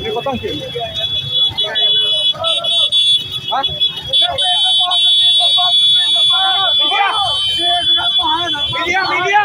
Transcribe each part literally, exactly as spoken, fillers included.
Ini kotong sih. Hah? Media. Media, media.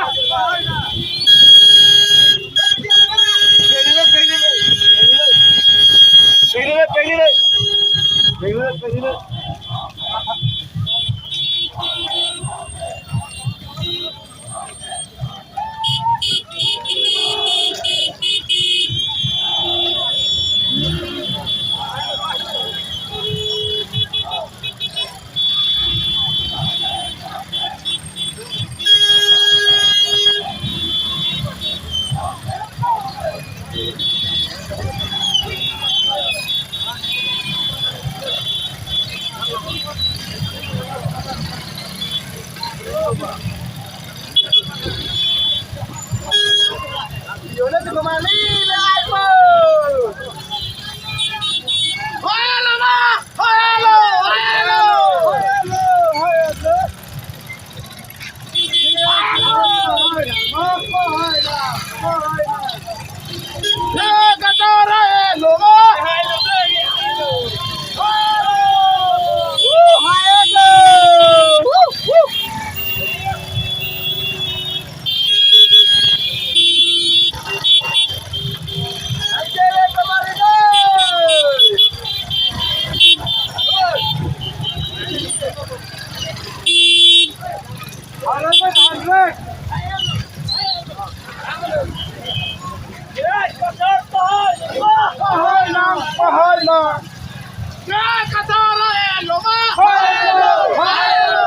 Pahai nang, pahai nang. Pahai nang, pahai nang.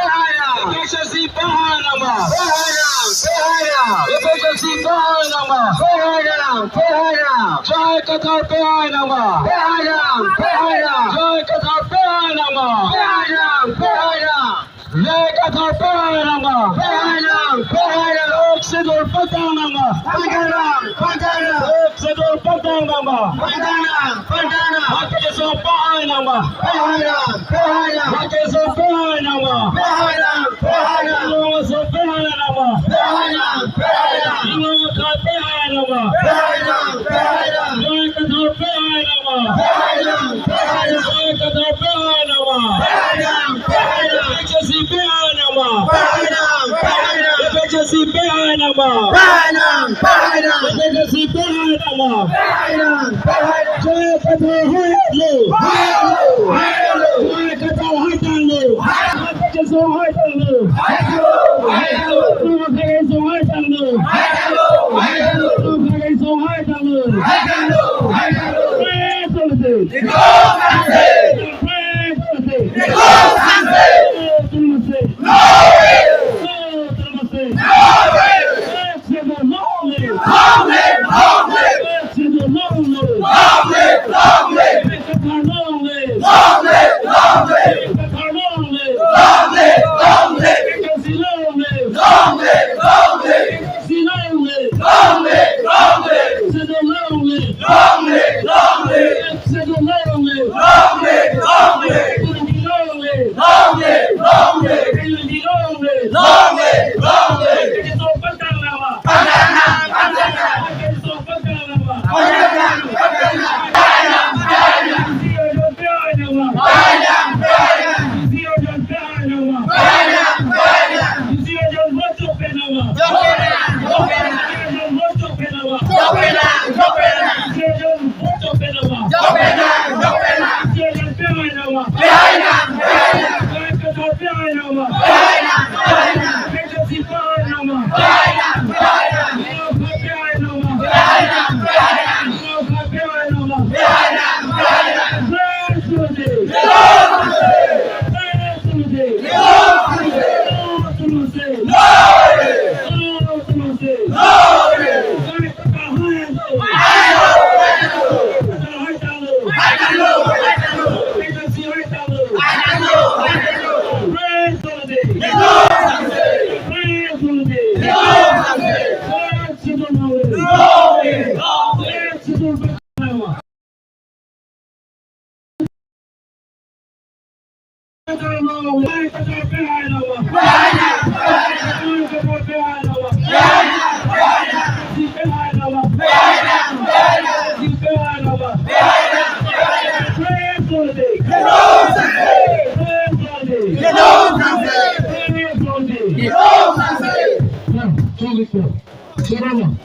A P H L C pahai nang ma. Pahai nang, pahai nang. A P H L C pahai nang ma. Pahai nang, pahai nang. J I Kathar pahai nang ma. Pahai nang, pahai nang. J I Kathar pahai nang ma. Pahai nang, pahai nang. J I Kathar pahai nang ma. Pahai nang, pahai nang. Sixth Schedule pangtang nang ma. Pangtang nang, pangtang nang. Sixth Schedule pangtang nang ma. Pangtang nang, pangtang nang. Hake so pahai nang ma. Pahai nang, pahai nang. Hake so pahai nang ma. Pahai nang, pahai nang. Inglong so pahai nang ma. Pahai nang, pahai nang. Inglong Kathar pahai nang ma. Pahai nang, pahai nang. J I Kathar pahai nang ma. Pahai nang, pahai nang. J I Kathar pahai nang ma. Pahai nang, pahai nang. A P H L C pahai nang ma. Pahai nang, pahai nang. A P H L C pahai nang ma. Pahai nang, pahai nang. A P H L C pahai nang ma. Pahai nang, pahai nang. J I Kathar hailo. Hailo, hailo. J I Kathar haitanglo. Haitanglo. Haitanglo. Haitanglo. Haitanglo. Haitanglo. Haitanglo. Haitanglo. Haitanglo. Haitanglo. Haitanglo. Haitanglo. Haitanglo. Haitanglo. Haitanglo. Haitanglo. No! No! No! Long live! Long live! Long live! Long live! Long live! Long live! Long live! Long live! Long live! P L N G long live! Long live! Long live! P L N G song pantang nama! Pantang nama! P L N G song pantang nama! Pantang nama! Pantang nama! P C O John P I nama! P C O John P I nama! P C O John vote chokpet nama! P C O John vote chokpet nama! P C O John vote chokpet nama! P C O John P I nama! P I nama! P I P I nama! P I nama! P I nama! P I nama! P I nama! P I nama! P I nama! P I nama!